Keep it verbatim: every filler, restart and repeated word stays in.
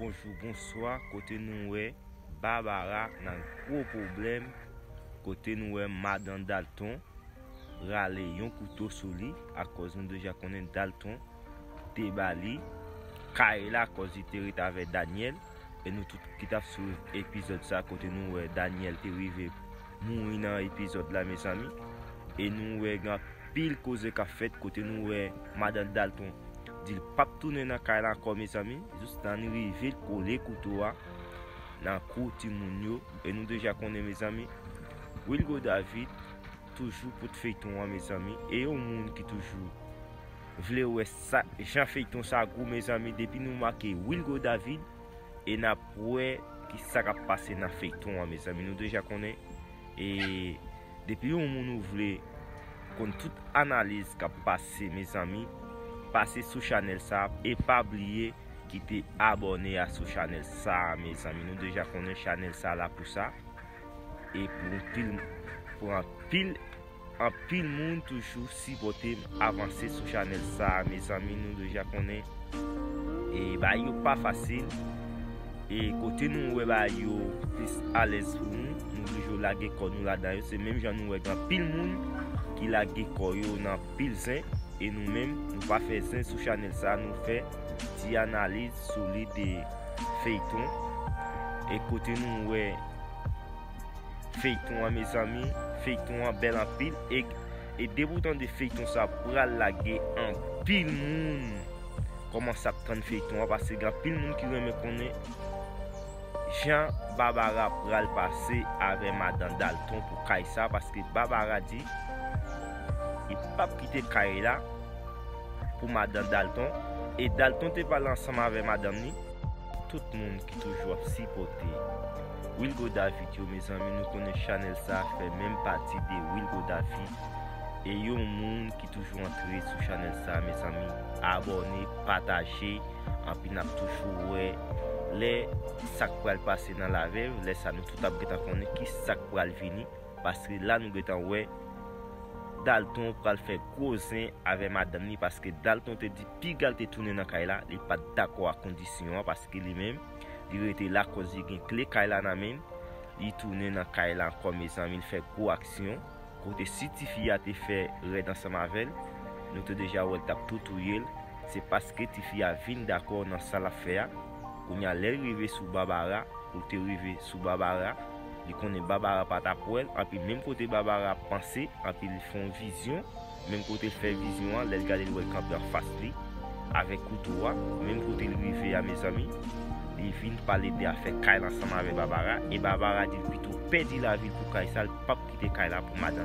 Bonjou, bonswa, kote nou wè Babara nan gwo pwoblèm, kote nou wè madan Dalton rale yon kouto sou li, akòz nou deja konnen Dalton te ba li kay la, akòz li te ret avè Daniel, e nou tout ki t ap swiv epizòd sa, kote nou wè Daniel te rive mouri nan epizòd la, mezanmi, e nou wè gen anpil koze k ap fèt, kote nou wè madan Dalton di l p ap tounen nan kay la ankò, mezanmi, jis nan rive l kole kouto a nan kou timoun yo. E nou deja konnen, mezanmi, Wilgo David toujou pot feyton an, mezanmi, e yon moun ki toujou vle wè sa, jan feyton sa gou, mezanmi, depi nou make Wilgo David, e n ap wè ki sa k ap pase nan feyton an, mezanmi. Nou deja konnen, e depi yon moun ou vle konn tout analiz k ap pase, mezanmi, pase sou chanèl sa e pa bliye kite abòne a sou chanèl sa, mezanmi. Nou deja konnen chanèl sa la pou sa. E pou anpil, pou anpil, anpil moun toujou sipòte m avanse sou chanèl sa, mezanmi, nou deja konnen. E bagay yo pa fasil. E kote nou wè bagay yo plis alèz pou nou, nou toujou lage kò nou ladan yo. Se menm jan nou wè gen anpil moun ki lage kò yo nan pil zen. E nou menm, nou pa fè zen sou chanèl sa, nou fè ti analiz solid de feyton. E kote nou wè feyton an, mezanmi, feyton an bèl anpil. E, e depi w tande feyton sa pral lage anpil moun kòmanse ap tann feyton an, paske gen anpil moun ki renmen konnen jan Babara pral pase avè madan Dalton pou kay sa, paske Babara di li p ap kite kay la pou madan Dalton, e Dalton te pale ansanm avè madanm li. Tout moun ki toujou ap sipòte Wilgo David yo, mezanmi, nou konnen chanèl sa fè menm pati de Wilgo David. E yon moun ki toujou antre sou chanèl sa, mezanmi, abòne, pataje, anpi n ap toujou wè lè sa k pral pase nan lavi w, lè sa nou tout ap gentan konnen ki sa k pral vini, paske la nou gentan wè Dalton pral fè gwo zen avè madanm li, paske Dalton te di piga l te tounen nan kay la, li pa t dakò ak kondisyon an, paske li menm, li rete la, akòz li gen kle kay la nan men l, li tounen nan kay la ankò, mezanmi, li fè gwo aksyon, kote si tifi a te fè rèd ansanm avè l, nou te deja wè l t ap tou touye l, se paske tifi a vin dakò nan sa l ap fè a. Kounye a, lè l rive sou Babara, pou l te rive sou Babara, li konnen Babara pa t ap wè l, anpi menm kote Babara panse, anpi li fè yon vizyon, menm kote l fè vizyon an, lè l gade l wè l kanpe anfas li, avèk kouto a, menm kote l rive a, mezanmi, li vin pale de afè kay la ansanm avè Babara, e Babara di l pito pèdi lavi l pou kay sa, l p ap kite kay la pou madan